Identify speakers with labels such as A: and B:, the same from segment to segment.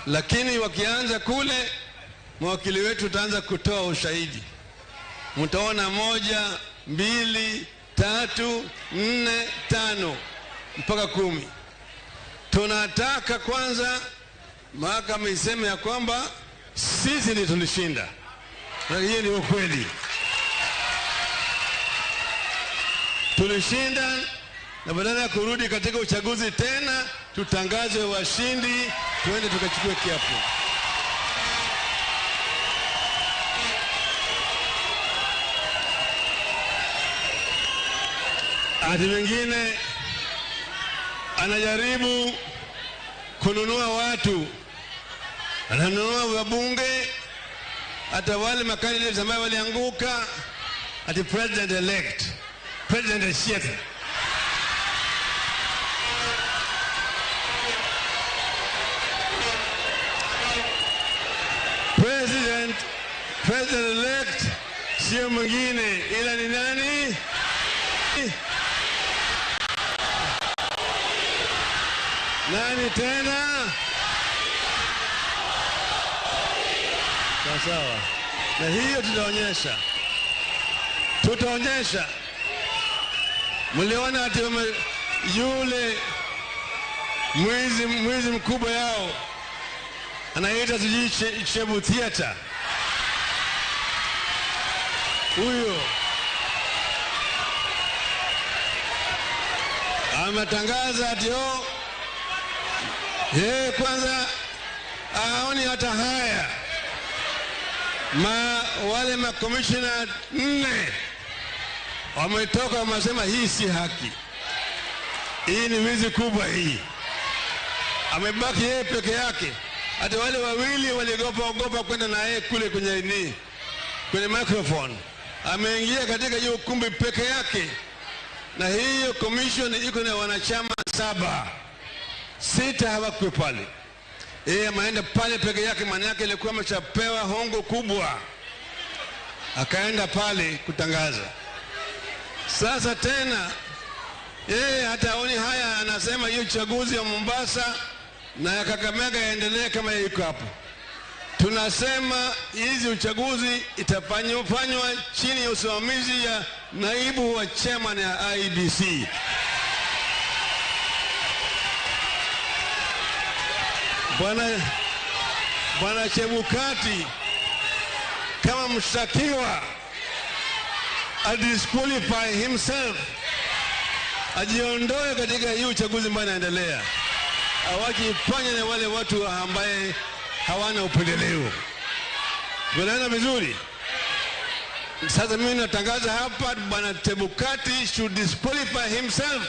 A: Lakini wakianza kule, mawakili wetu tutaanza kutoa ushahidi. Mtaona 1, 2, 3, 4, 5 mpaka 10. Tunataka kwanza mahakama iseme ya kwamba sisi ndio tulishinda. Na hiyo ni ukweli. Tulishinda, na badala ya kurudi katika uchaguzi tena tutangaze washindi, tuende tukachukue kiapo. Ati mwingine anajaribu kununua watu, ananunua wabunge, hata wale makandidates ambao walianguka, ati president elect, president shit. President elect sio mwingine ila ni nani? Nani tena? Sawa sawa. Na hiyo tutaonyesha. Tutaonyesha. Mliona ati yule mwizi mkubwa yao anaita sijui Chebu Theater. Huyo ametangaza ati yeye kwanza haoni hata haya. Wale makomishona 4 wametoka wamesema hii si haki. Hii ni wizi kubwa hii. Amebaki yeye peke yake. Hata wale wawili waliogopa ogopa kwenda na yeye kule kwenye nini? Kwenye microphone. Ameingia katika hiyo ukumbi peke yake. Na hiyo commission iko na wanachama 7. 6 hawakuwa pale. Yeye ameenda pale peke yake, maana yake ilikuwa ameshapewa hongo kubwa. Akaenda pale kutangaza. Sasa tena yeye hata haoni haya, anasema hiyo chaguzi ya Mombasa na ya Kakamega yaendelee kama iko hapo. Tunasema hizi uchaguzi itafanywa chini ya usimamizi ya naibu wa chairman ya IEBC. Bwana Chebukati kama mshtakiwa adisqualify himself, ajiondoe katika hii uchaguzi ambayo inaendelea. Awajifanye na wale watu ambaye hawana upendeleo. Tunaelewana vizuri? Sasa mimi natangaza hapa, Bwana Chebukati should disqualify himself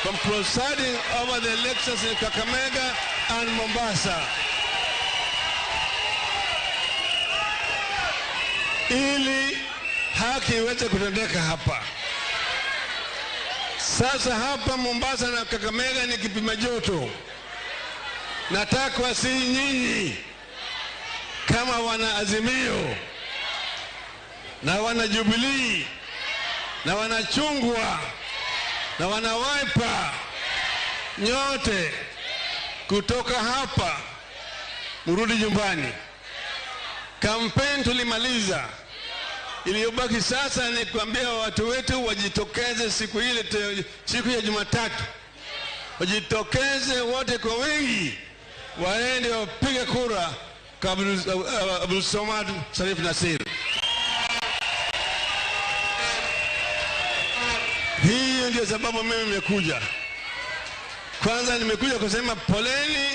A: from presiding over the elections in Kakamega and Mombasa. Ili haki iweze kutendeka hapa. Sasa hapa Mombasa na Kakamega ni kipima joto. Nataka si nyinyi kama wana Azimio na wana Jubilee na wana Chungwa na wana Wiper, nyote kutoka hapa mrudi nyumbani. Kampeni tulimaliza. Iliyobaki sasa ni kuambia watu wetu wajitokeze siku ile, siku ya Jumatatu. Wajitokeze wote kwa wingi, waende wapige kura kwa Abdulswamad Sharif Nassir. Hiyo ndio sababu mimi nimekuja. Kwanza nimekuja kusema poleni,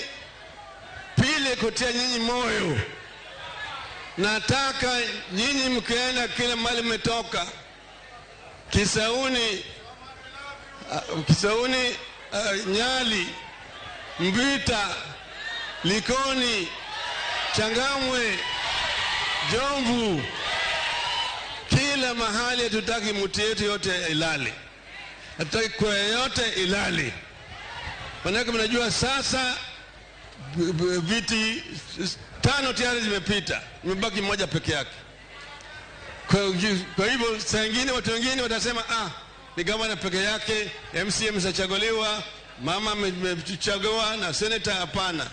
A: pili kutia nyinyi moyo. Nataka nyinyi mkienda kila mahali mmetoka, Kisauni, Nyali, Mbita, Likoni, Changamwe, Jomvu, kila mahali hatutaki mtu yetu yote ilale. Hatutaki kwa yote ilale. Maana mnajua sasa viti 5 tayari zimepita, imebaki mmoja peke yake. Kwa hivyo saa nyingine watu wengine watasema ni gavana peke yake, MCM amechaguliwa, mama amechaguliwa na senator. Hapana.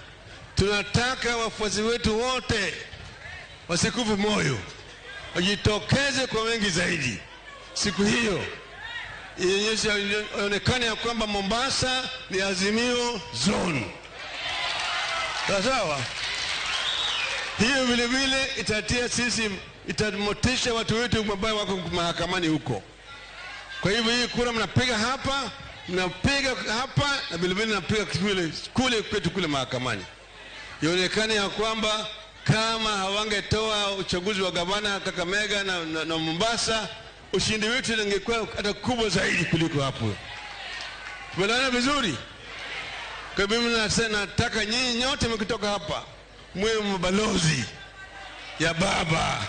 A: Tunataka wafuasi wetu wote wasikufe moyo, wajitokeze kwa wengi zaidi siku hiyo, ionekane ya kwamba Mombasa ni Azimio zone. Sawa? Hiyo vile vile itatia sisi, itamotisha watu wetu ambao wako mahakamani huko. Kwa hivyo hii kura mnapiga hapa, mnapiga hapa na vile vile mnapiga kule kwetu kule mahakamani. Ionekane ya kwamba kama hawangetoa uchaguzi wa gavana Kakamega na Mombasa, ushindi wetu ungekuwa hata kubwa zaidi kuliko hapo. Tumeelewana vizuri? Kwa hivyo mimi nataka nyinyi nyote mkitoka hapa mwe mabalozi ya baba.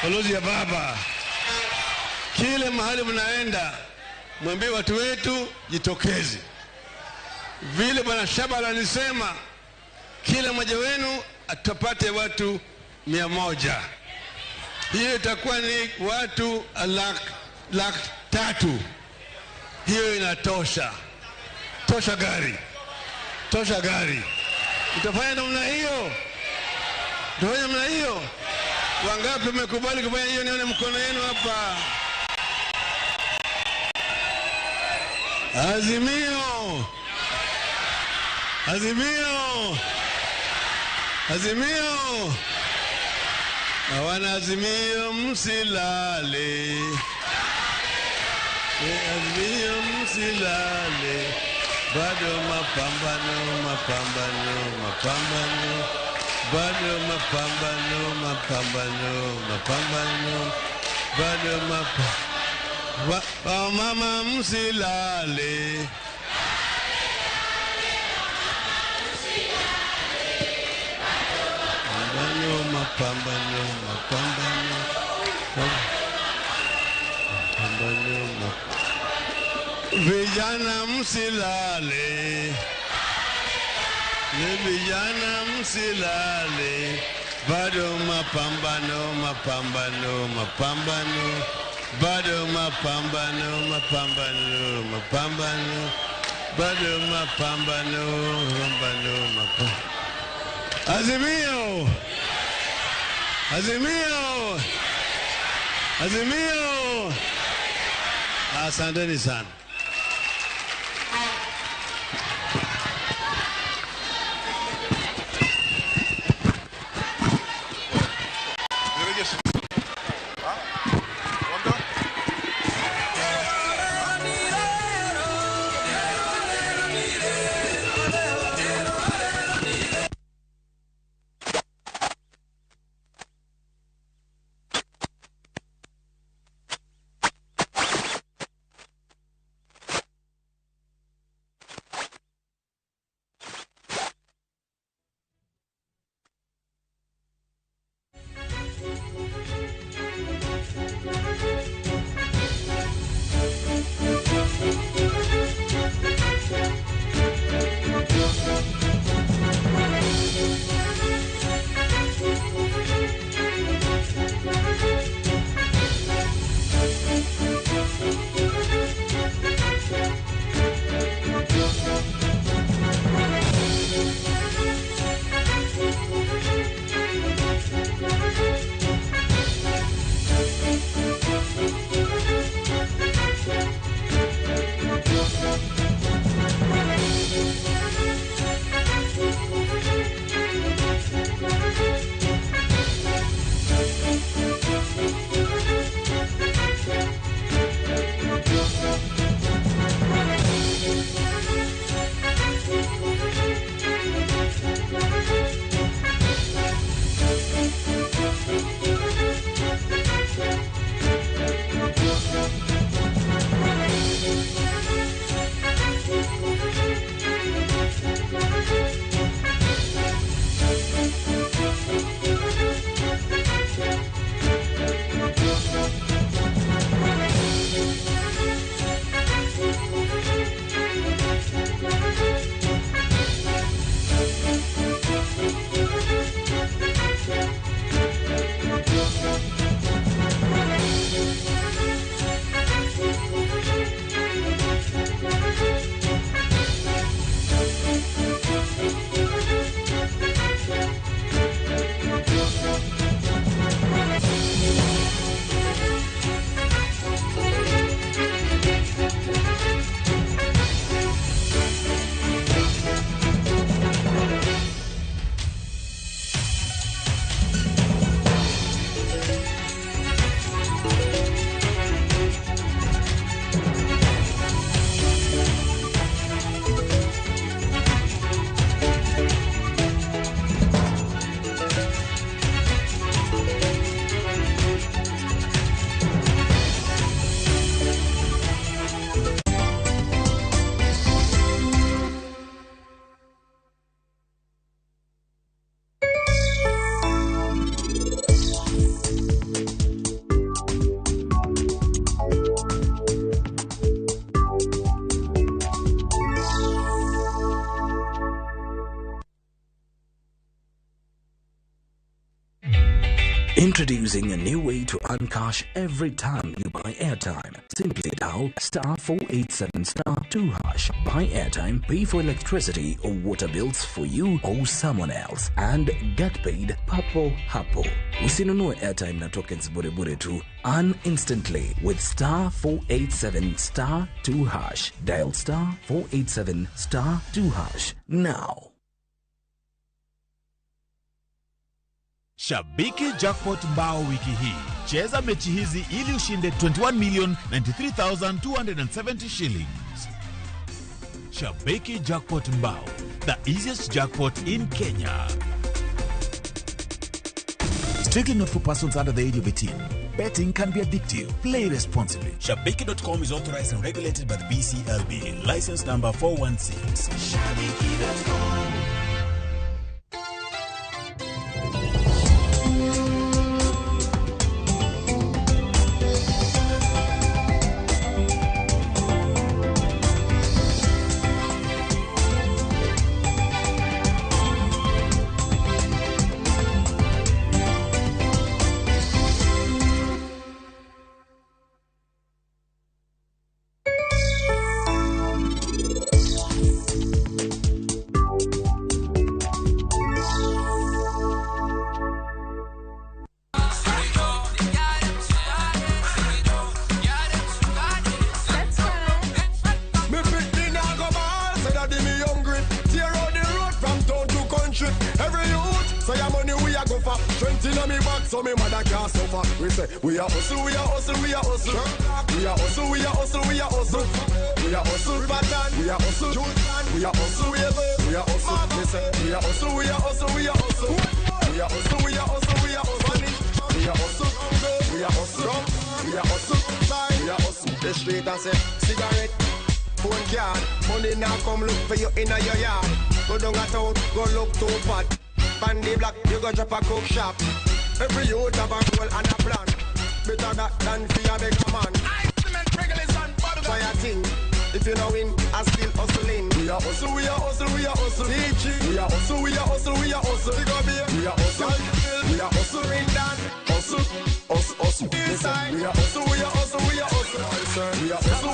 A: Balozi ya baba. Kile mahali mnaenda mwambie watu wetu jitokeze. Vile Bwana Shabala alisema kila mmoja wenu atapate watu 100. Hiyo itakuwa ni watu 300,000. Hiyo inatosha. Tosha gari. Tosha gari. Utafanya namna hiyo? Utafanya namna hiyo? Wangapi mmekubali kufanya hiyo? Nione mkono yenu hapa. Azimio. Azimio. Azimio. Na wana Azimio msilale. Azimio msilale. Bado mapambano, mapambano, mapambano. Bado mapambano, mapambano, mapambano. Bado mapambano. Mama msilale. Mapambano, mapambano, mapambano. Mapambano. Vijana msilale. Vijana msilale. Bado mapambano, mapambano, mapambano. Bado mapambano, mapambano, mapambano. Bado mapambano, mapambano, mapambano. Azimio! Azimio! Azimio! Asanteni sana.
B: Introducing a new way to earn cash every time you buy airtime. Simply dial star 487 star 2 hash. Buy airtime, pay for electricity or water bills for you or someone else, and get paid papo hapo. Usinunue airtime na tokens bure bure tu. Earn instantly with star 487 star 2 hash. Dial star 487 star 2 hash now.
C: Shabiki Jackpot Mbao wiki hii. Cheza mechi hizi ili ushinde 21,093,270 shillings. Shabiki Jackpot Mbao, the easiest jackpot in Kenya.
D: Strictly not for persons under the age of 18. Betting can be addictive. Play responsibly.
C: Shabiki.com is authorized and regulated by the BCLB. License number 416.
E: Shabiki.com.
F: So me mother can't suffer. We say we are hustle, we are hustle, we are hustle. We are hustle, we are hustle, we are hustle. We are hustle, we are hustle, we are hustle, we are hustle. We say we are hustle, we are hustle, we are hustle. We are hustle, we are hustle, we are hustle. We are hustle, we are hustle, we are hustle, we are hustle. The street and say cigarette, phone card, money now come look for you in your yard. Go down a town, go look too fat. Bandy block, you go drop a coke shop. Every youth have a goal and a plan. Better that than fear big man. Try a thing. If you know win, I still hustling. We are hustle, we are hustle, we are hustle. We are hustle, we are hustle, we are hustle. We are hustle, we are hustling down. Hustle, hustle, hustle. We are hustle, we are hustle, we are hustle. We are hustle.